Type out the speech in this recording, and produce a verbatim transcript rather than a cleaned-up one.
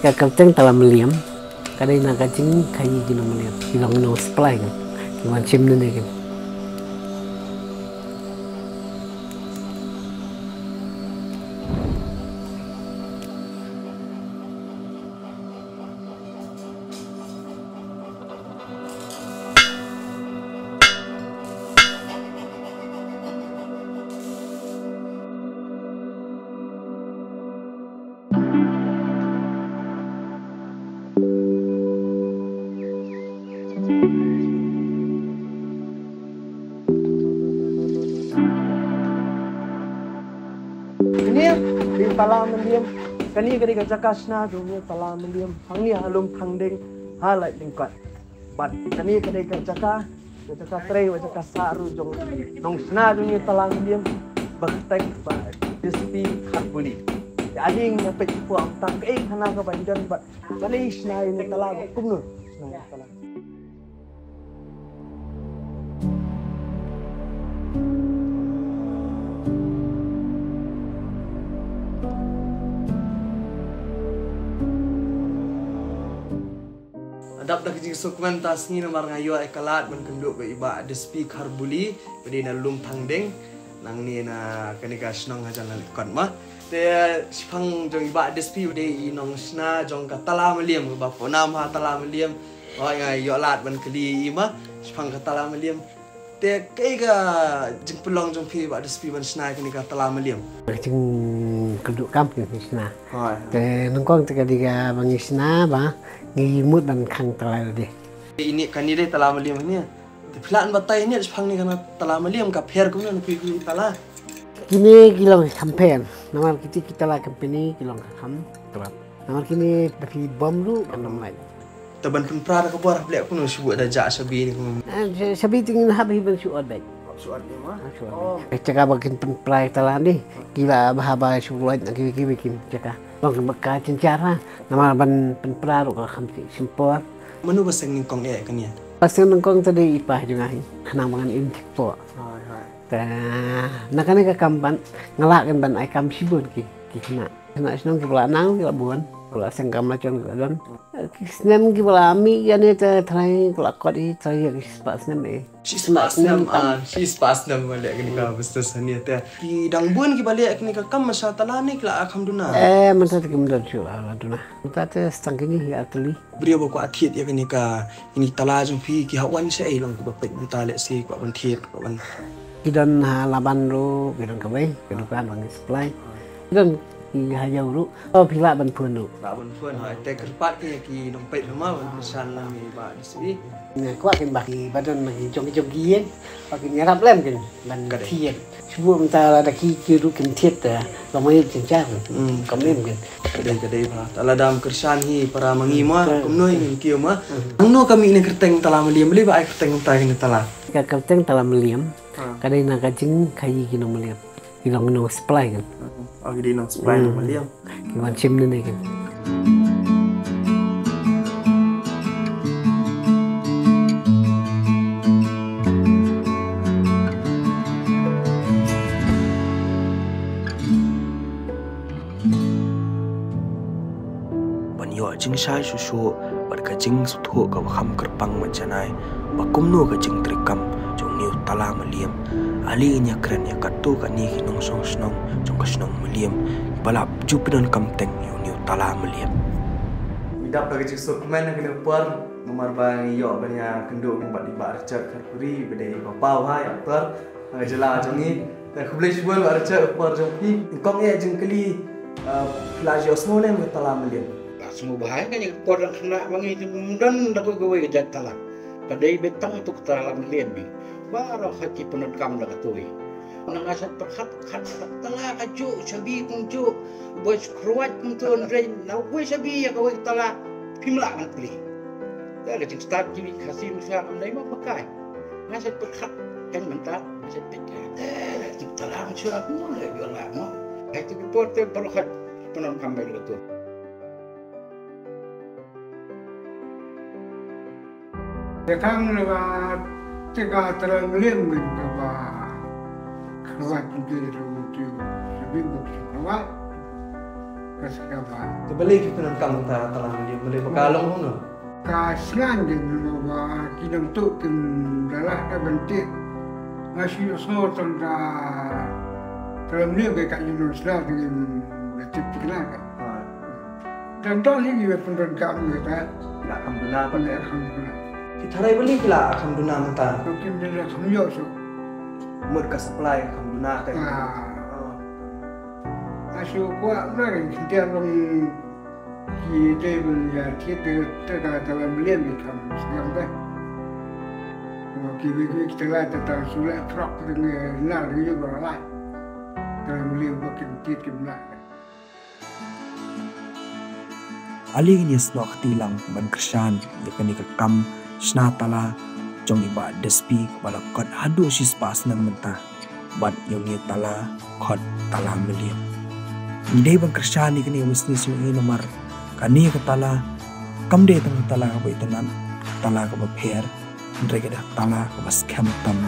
Ka kyrteng Tala Mylliam ka dei na ka jingkhaii ki nong Mylliam, ki long nong supply, ki wan shim nene ki. Kane ka dei Tala Mylliam. Kane ka dei ka jaka shna jong ngi Tala Mylliam. Hangne ha Lum Thangding, ha Laitlyngkot. Bad kane ka dei ka jaka, ka jaka trei, ka jaka sah ruh jong nong shna jong ngi Tala Mylliam, ba kyrteng Bah Despi Kharbuli. Te ade ngin ïa peit shapoh, tang kaei khana kaba i don bad balei i shna ïa une u tala, kumno shna ïa une u tala. Dap da ka jingsngewkmen mynta ka sngi namar nga ïoh ïa ka lad ban kynduh bad i Bah Despi Kharbuli, ba dei na Lum Thangding, nangne na kane ka shnong hajan Laitlyngkot ma. Te shaphang jong i Bah Despi, u dei i nong shna jong ka Tala Mylliam, kaba pynpaw nam ha Tala Mylliam. Hooid, nga ïoh lad ban kylli i ma shaphang ka Tala Mylliam. Te kaei ka jingpynlong jong phi Bah Despi ban shna ïa kane ka Tala Mylliam? Ka jingkyrduh kam ka jingshna. Hooid. Te nyngkong te ka dei kaba ngi shna ba ngi mut ban khang tala lade. Ine kane dei Tala Mylliam ne. Te phi lah ban batai ne shaphang ne kane Tala Mylliam ka pher kumno na kiwei kiwei tala. Kine ki long kham pher. Namar kiti ki tala company ki long kham tala. Namar kine da phi bom ruh kan ym lait. Te ban pynpra da ka bor hap leh kumno, shu buh da jah shabi ne kumno? Ah, sha-, shabi te ngin hap hi ban shu ot beit. Hap shu ot ne ma? Hap shu ot beit. Oh. Ka jaka ba kin pynpra ïa ka tala ne, ki ba, ba haba shu lait na kiwei kiwei ki jaka. Long ba ka jynjar ha, namar ban pynpra ruh ka kham shim por. Mano ba seng nyngkong eh kane? Ba seng nyngkong te dei i pa jong nga hi. Khnang ba ngan im thik por. Hooid, hooid. Te na kane ka kam ban, nga lah kin ban ai kam shibun ki, ki khynnah. Khynnah shnong kiba la nang ki la bun, kiba la seng kam la jon ki la don. Ki snem kiba la mih ïa ne te trai kiba la kot i trai ïa ki spah snem eh. Shi spah snem, ah, shi spah snem ba leh kane ka business hangne te. Ki dang bun kiba leh kane ka kam sha tala ne ki la kham duna? Eh, mynta te kim don shuh la duna. Mynta te tang kine hi ar tylli. Briew ba kwah thied ïa kane ka, kine ki tala jong phi ki hap wan shaei, long kiba peit mynta lehse kwah ban thied, kwah ban. Ki don ha Laban ruh, ki don kawei ka dukan ba ngi supply. Ki don ki ha Ïew ruh. Oh, phi lah ban phone ruh. Lah ban phone, ha, te kyrpad ki, ki nongpeit ruh ma ban kyrshan lang ïa i Bah Despi. Nga kwah kin ba ki ba don ki jong ki jong ki ïing ba kin ïarap lem kin ban thied. Shu buh mynta lada ki, ki ruh kin thied, eh, long ma ïoh jynjar. Hmm. Kam im kin. Ka dei, ka dei ba. Te lada ym kyrshan hi para ma ngi ma, kumno ngin kiew ma. Hmm. Nangno ka mih ne kyrteng Tala Mylliam, balei ba ai kyrteng mynta kane tala? Ka kyrteng Tala Mylliam ka dei na ka jingkhaii ki nong Mylliam. Ki long nong supply kan. Oh, ki dei nong supply nong Mylliam. Ki wan shim nene kan. Ban ïoh jingshai shuh shuh bad ka jingsngewthuh kaba kham kyrpang ban janai ba kumno ka jingtrei kam jong une u Tala Mylliam. Ale ngin ïakren ïa katto katne ki nongshong shnong jong ka shnong Mylliam kiba la ju pyndonkam teng ïa une u Tala Mylliam. Ngi dap da ka jingsngewkmen ha kane ka por namar ba ngi ïoh ban ïakynduh bad i Bah Richard Kharpuri ba dei i papa u ha i actor. Ha ka jylla jong ngi. Te khublei shibun Bah Richard, ka por jong phi. Nyngkong eh jingkylli, eh, phi la ju ïohsngew ne em ka Tala Mylliam? La sngewbha ïa kane ka por, dang khynnah ma ngi te ym don da kawei kawei ka jait tala. Ka dei beit tang tu ka Tala Mylliam hi. Baroh ha ki pyndonkam da katu hi. Nga sngewpyrkhat, khat tala kajuh, shabi kumjuh. Ba shu kyrwat kumtu, hynrei na uwei shabi ïa kawei ka tala phim lah ban plie. Te ka jingstad kiwei ki Khasi mynshwa kam dei ma ba kai. Nga sngewpyrkhat kan mynta, nga sngewpyrkhat. Te ka jingtala mynshwa kumno la ïoh lah mo. Hai te ki por te baroh ha pyndonkam beit la tu. Te khang ne ba te ka Tala Mylliam ngi kaba kyrwat ngi ruh tu, shabi ba shu kyrwat. Ka sngap ba. Te balei ki pyndonkam mynta tala mylliam, balei ba ka long kumno? Ka sngewbha ki nongtuh kim da lah ka ban tih. Nga shu ïohsngew tang ka tala mylliam ka ïa nong sla te kim da tip tik na ka. Dan don hi ki ba pyndonkam mynta. La kham duna ba Pyndonkam mynta. Ki tharai balei ki la kham duna mynta? Kim da lah kham ïoh shuh. Mut ka supply kham duna te. Ah. Nga shu kwah na ring khyndiat long ki te ban ïa thied te ka tala mylliam ki kham sngewbha. Ki wei ki tala te tang shu leh prok te ngi na ring ïa ba la. Tala mylliam ba kin thied kim la. Ale ngin ïa snoh kti lang ban kyrshan ïa kane ka kam shna tala jong i Bah Despi kaba la kot haduh shispah snem mynta. Bad ïa une u tala khot tala mylliam. Ngi dei ban kyrshan ïa kane ka business jong i namar kane ka tala kam dei tang ka tala kaba itynnad, ka tala kaba pher, hynrei ka dei ka tala kaba skhem tam.